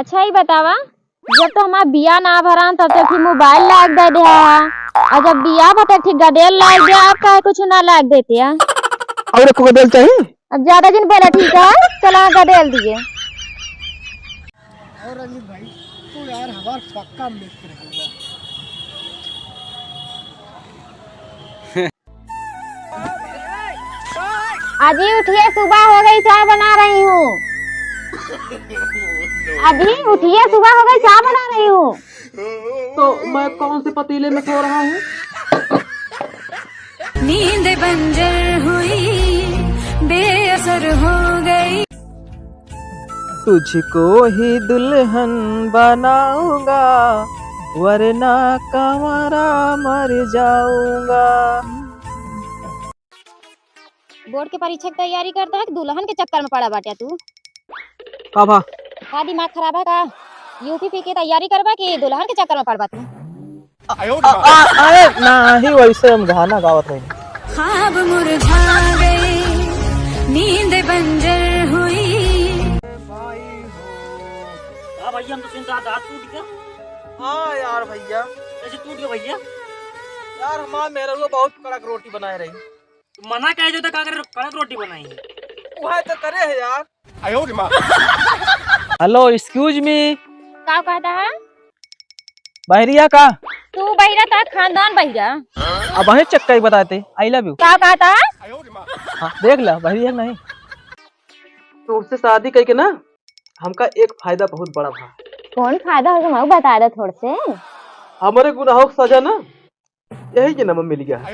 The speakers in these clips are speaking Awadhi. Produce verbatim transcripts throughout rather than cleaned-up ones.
अच्छा, ई बतावा, जब तो हमार बिया ना भरान, तब तो फिर मोबाइल लाग दे दे हा। और जब बिया भते ठीक गदेल लाग दे, आप काहे कुछ ना लाग देते हा? और एको गदेल चाहिए? अब ज्यादा दिन बोला, ठीक है, चला गदेल दिए। और रंजीत भाई, तू यार हमार पक्का मित्र है। अजी उठिए, सुबह हो गई, चाय बना रही हूँ। अजी उठिए, सुबह हो गई, चाय बना रही हूँ। तो मैं कौन से पतीले में सो रहा हूँ? नींद बंजर हुई, बेअसर हो गई। तुझको ही दुल्हन बनाऊंगा, वरना कंवारा मर जाऊंगा। बोर्ड के परीक्षा की तैयारी करता है कि दुल्हन के चक्कर में पड़ा बाट्या तू? का भा? का दिमाग खराब है का? यूपीपी की तैयारी करबा कि दुल्हन के चक्कर में पड़बा तू? आ, आ, अरे नाही, वैसे हम गाना गावत रही। ख्वाब मुरझा गए, नींद बंजर हुई। का भैया, हम तो सुनता हाथ टूट गया। हाँ यार भैया। कैसे टूट गया भैया? यार हमार मेहररुआ बहुत कड़क रोटी बनाए रही। मना कहे जो तो का करे, कड़क रोटी बनाई है। वह तो करे है यार। Hello, excuse me। का कहता है? बहरिया का? तू बहिरा, ता खानदान बहिरा। अब वही चक्का ही बताते, I love you। का कहता है? हाँ, देख ला, बहरिया नहीं। तुमसे शादी करके ना, हमका एक फायदा बहुत बड़ा भा। कौन फायदा हो गया, बता दे थोड़ से। हमारे गुनाहों की सजा ना, यही जन्म में मिल गया है।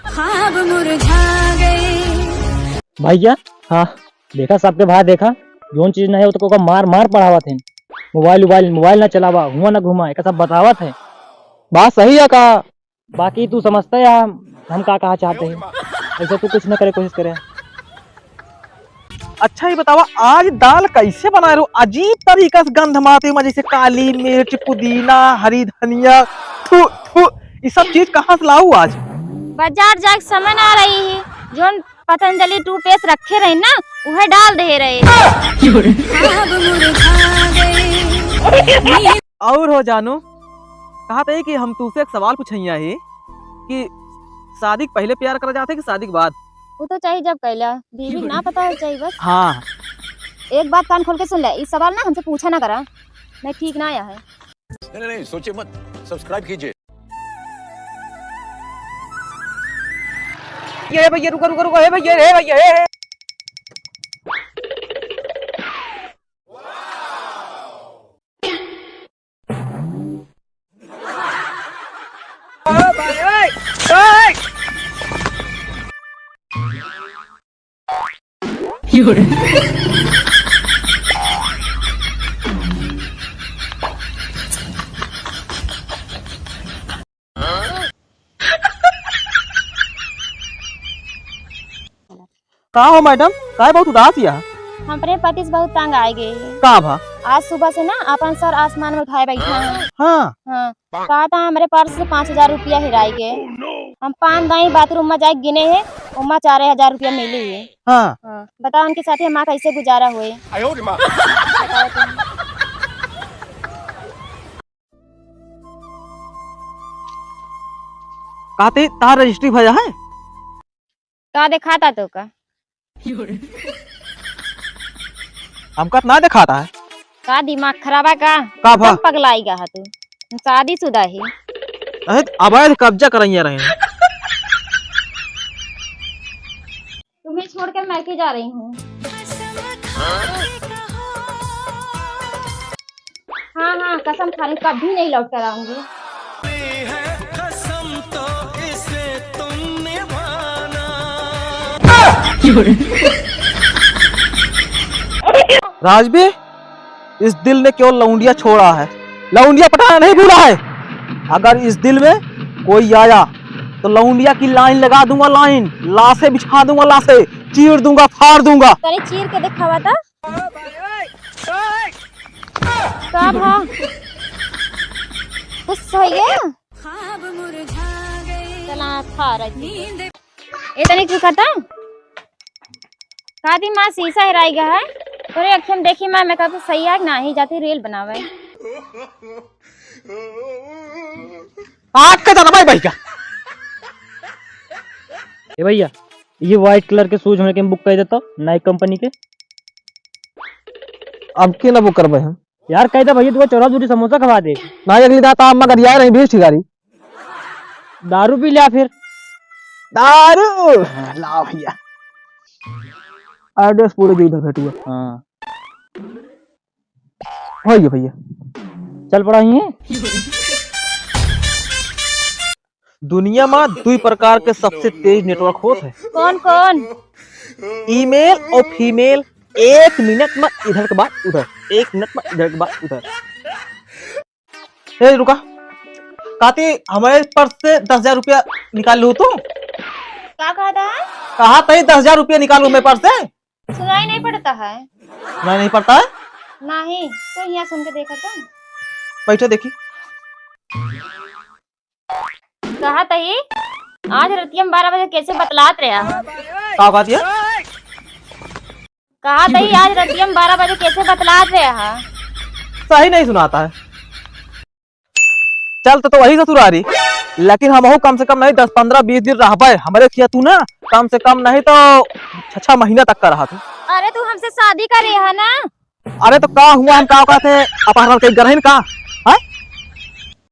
ख्वाब मुरझा गए। भैया, हाँ, देखा सबके भाई, देखा, जौन चीज नहीं हो तो ओका मार मार पढ़ावत हैं। मोबाइल उबाइल, मोबाइल ना चलावा, हुआ ना घुमा, एक सब बतावत है। बात सही है का? बाकी तू समझता है हम, हम का कहा चाहते हैं, ऐसा तू कुछ न करे, कोशिश करे। अच्छा, ये बतावा, आज दाल कैसे बनाए रहो? अजीब तरीका से गंध मारते हुए, जैसे काली मिर्च, पुदीना, हरी धनिया। थू, थू, ये सब चीज कहाँ से लाऊ आज? बाजार जाके समय ना रही, जोन पतंजलि टूथपेस्ट रखे रहे ना, वह डाल दे रहे। और हो जानू, कहा थे कि हम तुमसे एक सवाल पूछैया ही कि शादी के पहले प्यार करा जाते कि शादी के बाद? वो तो चाहे जब कैला, बीवी ना पता हो चाहे बस। हाँ। एक बात कान खोल के सुन ले, इस सवाल ना हमसे पूछा ना करा, मैं ठीक ना आया है। नहीं, नहीं, नहीं, सोचिए मत, subscribe कीजिए। ये भैया, रुका, रुका, रुका, हे भैया, हे भैया, हे, हे। का हो मैडम, काहे बहुत उदास या? हम अपने पति से बहुत तंग आए गए हैं। का भा? आज सुबह से ना अपन सर आसमान में उठाए बैठा है। हाँ। हाँ। कहा था हमरे पर्स से पाँच हजार रुपया हेराई गए। हम पान दाई बाथरूम में जाके गिने हैं, ओमा चार हजार रुपया मिली है। हाँ। हाँ। बताओ उनके साथ हमारा कैसे गुजारा हुए? बताओ तुम। कहते तार रजिस्ट्री भया है? का देखाता तो का? हमका तो ना देखाता है। का दिमाग खराब है का? का भा? एकदम पगलाई गा है तू। हम शादीशुदा ही। अरे, अवैध कब्जा करैया रहे हैं। तुम्हें छोड़कर मैं के जा रही हूँ। हाँ, हाँ, कसम खा रही, कभी नहीं लौट कर आऊंगी। कसम तो इसे तुम निभाना। राजबी, इस दिल ने केवल लौंडिया छोड़ा है, लौंडिया पटाना नहीं भूला है। अगर इस दिल में कोई आया तो लौंडिया की लाइन लगा दूंगा, लाइन, लाशें बिछा दूंगा, लाशें चीर दूंगा, फाड़ दूंगा। तनी चीर के दिखावा था। का भा? गुस्सा हो गया? चला, खा रही। ए, तनी चुका था? का दी माँ, शीशा हेराई गया है? तोरे अखियन देखी मैं, मेकअप सही है कि नाही, जाती reel बनावे। आग का जाना भाई, भाई का। ए भैया, ये white colour के shoes हमरे के book कर देता, Nike company के। अब के ना book करबे हम? यार, कह दे भैया, तू चौरा दूरी समोसा खवा दे। ना, अगली दाता मगर यार, नहीं, बीस ठिकारी। दारू पी लिया फिर। दारू? हाँ, लाओ भैया। Address पूरे जो इधर भेटुआ। हाँ। हो ये भैया। चल पड़ा ही है। दुनिया मा दुई प्रकार के सबसे तेज network होत है। कौन कौन? Email और female। एक मिनट मा इधर के बाद उधर, एक मिनट मा इधर के बाद उधर। ए, रुका। काती, हमारे पर्स से दस हजार रुपया निकाल लू तू। का कहता है? कहा तई दस हजार रुपया निकालू मैं पर्स से। सुनाई नहीं पड़ता है। सुनाई नहीं पड़ता है? नहीं, तो यहाँ सुन के देखा तो। बैठे देखी। कहा तई, आज रतिया में बारह बजे कैसे बतलात रहा? का कहती है? कहा तई, आज रतिया में बारह बजे कैसे बतलात रहा? सही नहीं सुनाता है। चल तो, तो वही ससुरारी, लेकिन हमहू कम से कम नहीं दस, पन्द्रह, बीस दिन रहबे हमरे खिया तू ना, कम से कम नहीं तो छह, छह महीना तक का रहा तू। अरे तू हमसे शादी करे है ना? अरे तो का हुआ, हम का कहते अपहरण के गरहिन का?